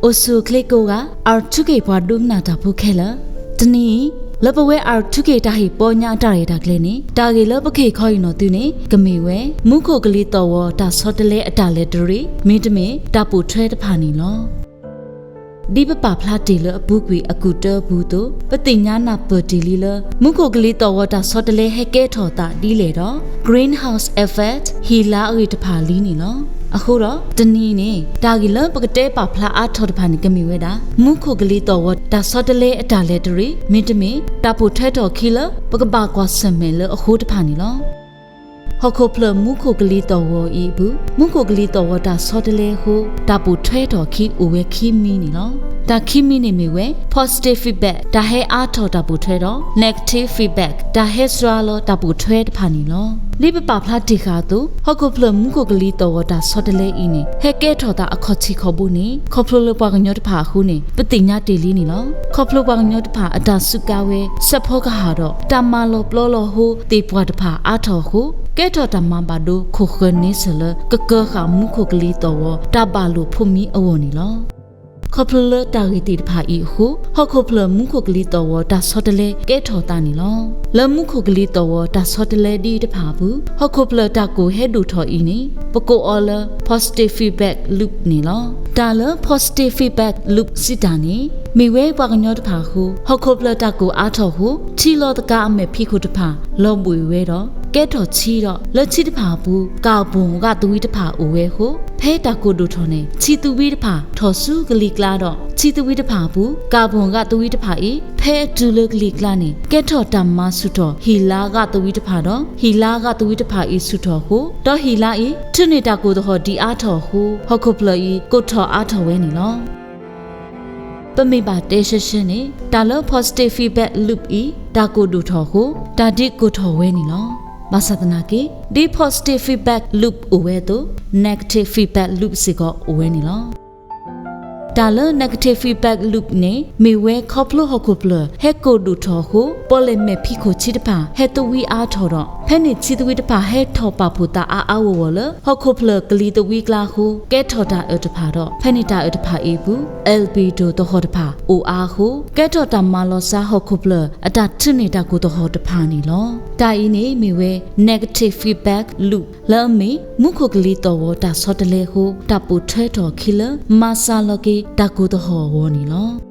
အိၣ်ဆူၣ်အိၣ်ချ့ကိးဂၤ R two K ပှၤဒိကနၣ်တၢ်ဖိခဲလၢာ်, တနံၤအံၤ လၢပဝဲ R two K တၢ်ဟ့ၣ်ပီညါအတၢ်ရဲၣ်တၢ်ကျဲၤန့ၣ် တၢ်ဂ့ၢ်လၢပကဟ့ၣ်ခီအံၤနီၢ်သုန့ၣ် ကမ့ၢ်ဝဲ မူခိၣ်ကလံၤသီၣ်ဝီၤတၢ်ဆီတလဲအတၢ်လဲၤတရံး မ့တမ့ၢ်တၢ်ပိာ်ထွဲတဖၣ်န့ၣ်လီၤ. ဒ်ပပာ်ဖျါတ့ၢ်လၢအပူၤကွံာ်အကူာ်တၢအပူၤအသိး ပသ့ၣ်ညါနၢ်ပၢၢ်တ့ၢ်လံလၢ မူခိၣ်ကလံၤသီၣ်ဝီၤတၢ်ဆီတလဲဟဲကဲထီၣ်သးဒ်လဲၣ်ဒီး greenhouse effect ဟံၣ်လါအဂ့ၢ်တဖၣ်လံန့ၣ်လီၤ. အဃိဒီး တနံၤအံၤန့ၣ် တၢ်ဂ့ၢ်လၢပကတဲပာ်ဖျါအါထီၣ်တဖၣ်န့ၣ် ကမ့ၢ်ဝဲဒၣ် မူခိၣ်ကလံၤသီၣ်ဝီၤတၢ်ဆီတလဲအတၢ်လဲၤတရံး မ့တမ့ၢ် တၢ်ပိာ်ထွဲထီၣ်အခံလၢ ပကဘၣ်ကွၢ်ဆၢၣ်မဲာ်လၢအဃိတဖၣ်န့ၣ်လီၤ. ဟီၣ်ခိၣ်ဖျၢၣ်မူခိၣ်ကလံၤသီၣ်ဝီၤအံၤအပူၤ မူခိၣ်ကလံၤသီၣ်ဝီၤတၢ်ဆီတလဲအဃိ တၢ်ပိာ်ထွဲထီၣ်အခံအိၣ်ဝဲခံမံၤန့ၣ်လီၤ. တၢ်ခံမံၤန့ၣ်မ့ၢ်ဝဲ positive feedback တၢ်ဟဲအါထီၣ်တၢ်ပိာ်ထွဲဒီး negative feedback တၢ်ဟဲစှၤလီၤတၢ်ပိာ်ထွဲတဖၣ်န့ၣ်လီၤ. ဒ်ပပာ်ဖျါတ့ၢ်ဃာ်အသိး ဟီၣ်ခိၣ်ဖျၢၣ်မူခိၣ်ကလံၤသီၣ်ဝီၤတၢ်ဆီတလဲအံၤန့ၣ် ဟဲကဲထီၣ်သးအခီၣ်ထံးခီၣ်ဘိန့ၣ် ခီဖျိလၢပှၤကညီတဖၣ်အဃိန့ၣ် ပသ့ၣ်ညါတ့ၢ်လံန့ၣ်လီၤ. ခီဖျိပှၤကညီတဖၣ်အတၢ်စူးကါဝဲ စဲးဖီကဟၣ်ဒီး တၢ်မၤလီၤပျီလီၤဟိသ့ၣ်ပှၢ်တဖၣ်အါထီၣ်အဃိ ကဲထီၣ်တၢ်မၤဘၣ်ဒိခိၣ်ဃၢၤန့ဆၢၣ်လၢ ကကၢၤဃာ်မူခိၣ်ကလံၤသီၣ်ဝီၤ တၢ်ဘၣ်လိာ်ဖိးမံအဂီၢ်န့ၣ်လီၤ. ခီဖျိလၢတၢ်ဂ့ၢ်သ့ၣ်တဖၣ်အံၤအဃိ ဟီၣ်ခိၣ်ဖျၢၣ်မူခိၣ်ကလံၤသီၣ်ဝီၤတၢ်ဆီတလဲကဲထီၣ်သးန့ၣ်လီၤ. လၢမူခိၣ်ကလံၤသီၣ်ဝီၤတၢ်ဆီတလဲဒ်အံၤတဖၣ်အပူၤ ဟီၣ်ခိၣ်ဖျၢၣ်တၢ်ကိၢ်ဟဲဒိၣ်ထီၣ်အံၤန့ၣ် ပကိးအီၤလၢ positive feedback loop န့ၣ်လီၤ. တၢ်လၢ positive feedback loop စံးတၢ်န့ၣ် မ့ၢ်ဝဲပှၤကညီတဖၣ်အဃိ ဟီၣ်ခိၣ်ဖျၢၣ်တၢ်ကိၢ်အါထီၣ်အဃိ ထံလီၤသကၤအမဲာ်ဖံးခိၣ်တဖၣ် လီၤဘှံးဝဲဒီး ကဲထီၣ်ထံဒီး လၢထံတဖၣ်အပူၤ ကၣ်ဘိၣ်ဃၣ်သဝံတဖၣ်အိၣ်ဝဲအဃိ ဖဲတၢ်ကိၢ်ဒိၣ်ထီၣ်န့ၣ် ထံသဝံတဖၣ်ထီၣ်ဆူကလံၤကျါဒီး ထံသဝံတဖၣ်အပူၤ ကၣ်ဘိၣ်ဃၣ်သဝံတဖၣ်အံၤ ဖဲအတုၤလၢကလံၤကျါန့ၣ် ကဲထီၣ်တၢ်မၤဆူၣ်ထီၣ်ဟံၣ်လါဃၣ်သဝံတဖၣ်ဒီး ဟံၣ်လါဃၣ်သဝံတဖၣ်အံၤဆူၣ်ထီၣ်အဃိ ဒီးဟံၣ်လါအံၤ ထုးန့ၢ်တၢ်ကိၢ်သဟီၣ်ဒံးအါထီၣ်အဃိ ဟီၣ်ခိၣ်ဖျၢၣ်အံၤ ကိၢ်ထီၣ်အါထီၣ်ဝဲန့ၣ်လီၤ. ပမ့ၢ်ဘၣ်တဲရှဲရှဲန့ၣ် တၢ်လၢ positive feedback loop အံၤ တၢ်ကိၢ်ဒိၣ်ထီၣ်အဃိ တၢ်ဒ်ကိၢ်ထီၣ်ဝဲန့ၣ်လီၤ. ဘၣ်ဆၣ်သနာ်က့ ဒ် positive feedback loop အိၣ်ဝဲအသိး negative feedback loop စ့ၢ်ကီးအိၣ်ဝဲန့ၣ်လီၤ. တၢ်လၢ negative feedback loop န့ၣ် မ့ၢ်ဝဲခီဖျိဟီၣ်ခိၣ်ဖျၢၣ် ဟဲကိၢ်ဒိၣ်ထီၣ်အဃိ ပီၣ်လဲၣ်မဲာ်ဖံးခိၣ်ထံတဖၣ် ဟဲသဝံအါထီၣ်ဒီး ဖဲန့ၣ်ထံသဝံတဖၣ်ဟဲထီၣ်ပာ်ဖှိၣ်သးအါအါဂီၢ်ဂီၢ်လၢ ဟီၣ်ခိၣ်ဖျၢၣ်ကလံၤသဝံကျါအဃိ ကဲထီၣ်တၢ်အၢၣ်တဖၣ်ဒီး ဖဲန့ၣ်တၢ်အၢၣ်တဖၣ်အံၤအပူၤ albedo သဟီၣ်တဖၣ်အိၣ်အါအဃိ ကဲထီၣ်တၢ်မၤလီၤစှၤဟီၣ်ခိၣ်ဖျၢၣ် အတၢ်ထုးန့ၢ်တၢ်ကိၢ်သဟီၣ်တဖၣ်န့ၣ်လီၤ. တၢ်အံၤန့ၣ်မ့ၢ်ဝဲ negative feedback loop လၢအမ့ၢ် မူခိၣ်ကလံၤသီၣ်ဝီၤတၢ်ဆီတလဲအဃိ တၢ်ပိာ်ထွဲထီၣ်အခံလၢ မၤစှၤလီၤက့ၤတၢ်ကိၢ်သဟီၣ်အဂီၢ်န့ၣ်လီၤ.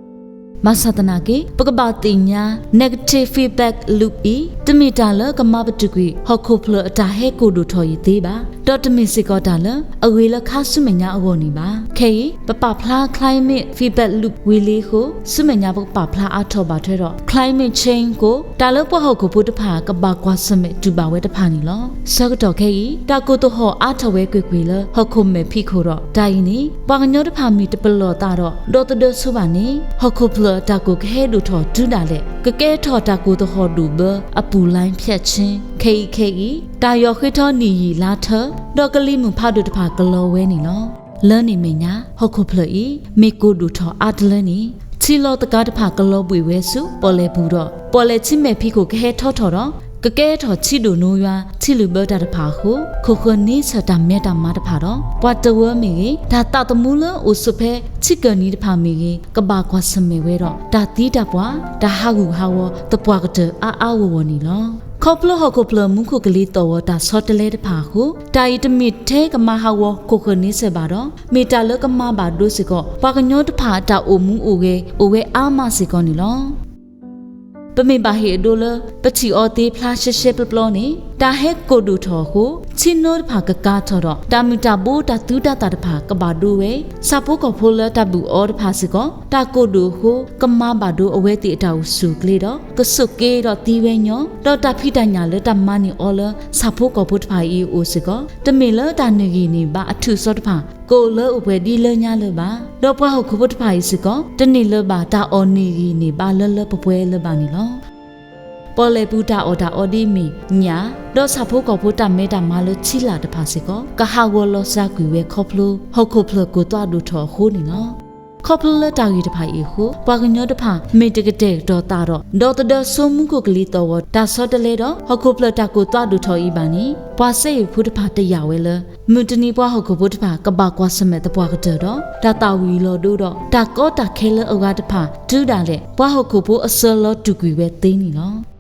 ဘၣ်ဆၣ်သနာ်က့ ပကဘၣ်သ့ၣ်ညါ negative feedback loop အံၤ တမ့ၢ်တၢ်လၢကမၤပတုာ်ကွံာ် ဟီၣ်ခိၣ်ဖျၢၣ်အတၢ်ဟဲကိၢ်ဒိၣ်ထီၣ်အံၤသ့ဘၣ်, ဒီးတမ့ၢ်စ့ၢ်ကီးတၢ်လၢ အဂ့ၤလၢခါဆူမဲာ်ညါအဂီၢ်န့ၣ်ဘၣ်. ခဲအံၤ ပပာ်ဖျါ climate feedback loop ဝံၤလံအဃိ ဆူမဲာ်ညါပကပာ်ဖျါအါထီၣ်ဘၣ်ထွဲဒီး climate change အဃိ တၢ်လၢပှၤဟီၣ်ခိၣ်ဖိတဖၣ် ကဘၣ်ကွၢ်ဆၢၣ်မဲာ်တူၢ်ဘၣ်ဝဲတဖၣ်န့ၣ်လီၤ. ဆၢကတီၢ်ခဲအံၤ တၢ်ကိၢ်သဟီၣ်အါထီၣ်ဝဲကွ့ၢ်ကွ့ၢ်လၢ ဟီၣ်ခိၣ်မဲာ်ဖံးခိၣ်ဒီး တၢ်အံၤန့ၣ် ပှၤကညီတဖၣ်မ့ၢ်တပလီၢ်သးဒီး ဒီသဒၢဆိဘၣ်န့ၣ် ဟီၣ်ခိၣ်ဖျၢၣ်အတၢ်ကိၢ်ကဟဲဒိၣ်ထီၣ်တုၤဒၣ်လဲာ် ကကဲထီၣ်တၢ်ကိၢ်သဟီၣ်ဒိၣ်ဘၢအပူၤ လါဖျဲးဆ့ ခဲအံၤခဲအံၤ တၢ်ယီၤဃ့ထီနံၣ်ယံာ်လါထၢ ဒီးကလံၤမုၢ်ဖးဒိၣ်တဖၣ်ကလီၤဝဲန့ၣ်လီၤ. လၢန့ၣ်အမဲာ်ညါ ဟီၣ်ခိၣ်ဖျၢၣ်အံၤ မ့ၢ်ကိၢ်ဒိၣ်ထီၣ်အါတလၢန့ၣ် ထံလီၤသကၤတဖၣ်ကလီၤဘှံးဝဲဆူပီၣ်လဲၣ်ပူၤဒီး ပီၣ်လဲၣ်ထံမဲာ်ဖံးခိၣ်ကဟဲထီထီၣ်ဒီး ကကဲထီၣ်ထံဒိၣ်နိယွၤ ထံလုၢ်ဘၢတၢ်တဖၣ်အဃိ ခိၣ်ဃၢၤန့ဆၢၣ်တၢ်မဲတၢ်မါတဖၣ်ဒီး ပှၤတဝၢမ့ၢ်ဂ့ၤ တၢ်သးသမူလၢအိၣ်ဆိးဖဲထံကၢၢ်နံၤတဖၣ်မ့ၢ်ဂ့ၤ ကဘၣ်ကွၢ်ဆၢၣ်မဲာ်ဝဲဒီး တၢ်သံတၢ်ပှၢ် တၢ်ဟးဂူာ်ဟးဂီၤ သပှၢ်ကတၢၢ်အါအါဂီၢ်ဂီၢ်န့ၣ်လီၤ. ခီဖျိဟီၣ်ခိၣ်ဖျၢၣ်မူခိၣ်ကလံၤသီၣ်ဝီၤတၢ်ဆီတလဲတဖၣ်အဃိ တၢ်အံၤတမ့ၢ်ထဲကမၤဟးဂီၤခိၣ်ဃၢၤန့ဆၢၣ်ဘၣ်ဒီး မ့ၢ်တၢ်လၢကမၤဘၣ်ဒိစ့ၢ်ကီး ပှၤကညီတဖၣ်အတၢ်အိၣ်မူအိၣ်ဂဲၤ အိၣ်ဝဲအါမးစ့ၢ်ကီးန့ၣ်လီၤ. ပမ့ၢ်ဘၣ်ဟ့ၣ်အဒိလၢ ပထံၣ်အီၤသ့ဖျါရှဲရှဲပျီပျီန့ၣ် တၢ်ဟဲကိၢ်ဒိၣ်ထီၣ်အဃိ ထံနိတဖၣ်ကကၤထီၣ်ဒီး တၢ်မုၢ်တၢ်ဘိတၢ်သူတၢ်သၣ်တဖၣ်ကဘၣ်ဒိဝဲ, ဆၣ်ဖိကီၢ်ဖိလၢတၢ်ဘုၣ်အီၤတဖၣ်စ့ၢ်ကီး တၢ်ကိၢ်ဒိၣ်အဃိ ကမၤဘၣ်ဒိအဝဲသ့ၣ်အတၢ်အိၣ်ဆူၣ်အိၣ်ချ့ဒီး ကဆိးက့ဒီးသံဝဲညီ, ဒီးတၢ်ဖံးတၢ်ညၣ်လၢတၢ်မၤန့ၢ်အီၤလၢဆၣ်ဖိကီၢ်ဖိတဖၣ်အံၤအအိၣ်စ့ၢ်ကီး တမ့ၢ်လၢတၢ်န့ၢ်ဂံၢ်န့ၢ်ဘါအထူးအစီတဖၣ် ကအိၣ်လၢအိၣ်ပှဲၤဒ်လၢညါလၢၤဘၣ်. ဒီးပှၤဟီၣ်ခိၣ်ဖိတဖၣ်အံၤစ့ၢ်ကီး တန့ၢ်လၢၤဘၣ်တၢ်အီၣ်န့ၢ်ဂံၢ်န့ၢ်ဘါလၢလၢပှဲၤပှဲၤလၢၤဘၣ်န့ၣ်လီၤ. ပီၣ်လဲၣ်ပူၤတၢ်အီၣ်တၢ်အီဒ်အမ့ၢ်ညၣ်, ဒီးဆၣ်ဖိကီၢ်ဖိတၢ်မဲတၢ်မါလၢထံလာ်တဖၣ်စ့ၢ်ကီး ကဟးဂီၤလီၤစှၤကွံာ်ဝဲခီဖျိ ဟီၣ်ခိၣ်ဖျၢၣ်ကိၢ်သွးဒိၣ်ထီၣ်အဃိန့ၣ်လီၤ. ခီဖျိလၢတၢ်ဂ့ၢ်တဖၣ်အံၤအဃိ ပှၤကညီတဖၣ် မ့ၢ်တကတဲာ်ကတီၤသးဒီး ဒီသဒၢဆိမူခိၣ်ကလံၤသီၣ်ဂီၤ တၢ်ဆီတလဲဒီး ဟီၣ်ခိၣ်ဖျၢၣ်တၢ်ကိၢ်သွးဒိၣ်ထီၣ်အံၤဘၣ်န့ၣ် ပှၤစဲအ့ၣ်ဖိတဖၣ်တယာ်ဝဲလၢ မုၢ်တနံၤပှၤဟီၣ်ခိၣ်ဖိတဖၣ် ကဘၣ်ကွၢ်ဆၢၣ်မဲာ်သပှၢ်ကတၢၢ်ဒီး တၢ်သၣ်ဝံၤလီၤဒိဒီး တၢ်ကီတၢ်ခဲလၢအဂၤတဖၣ် တုၤဒၣ်လဲာ် ပှၤဟီၣ်ခိၣ်ဖိအစၢၤလီၤတူၢ်ကွံာ်ဝဲသ့န့ၣ်လီၤ.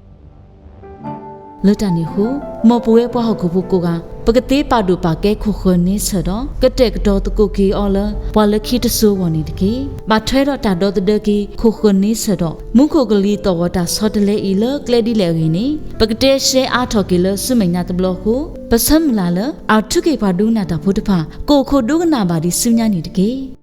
လၢတၢ်န့ၣ်အဃိ မ်ပဝဲပှၤဟီၣ်ခိၣ်ဖိကိးဂၤ ပကသ့ပာ်ဒိၣ်ပာ်ကဲခိၣ်ဃၢၤန့ဆၢၣ်ဒီး ကတဲာ်ကတီၤသကိးက့ၤအီၤလၢ ပှၤလၢခံတစိၤအဂီၢ်န့ၣ်တက့ၢ်. ဘၣ်ထွဲဒီးတၢ်ဒီသဒၢက့ၤ ခိၣ်ဃၢၤန့ဆၢၣ်ဒီး မူခိၣ်ကလံၤသီၣ်ဂီၤတၢ်ဆီတလဲအံၤလၢကျဲဒ်လဲၣ်အဂ့ၢ်န့ၣ် ပကတဲရှဲအါထီၣ်က့ၤလၢဆူမဲာ်ညါတဘျီအဃိ ပဆၢမုၢ်လၢ်လၢ အၣ်ထုက့ၤပှၤဒိကနၣ်တၢ်ဖိတဖၣ် ကအိၣ်ခိးဒိကနၣ်ဘၣ်ဒံးဆူညါန့ၣ်တက့ၢ်.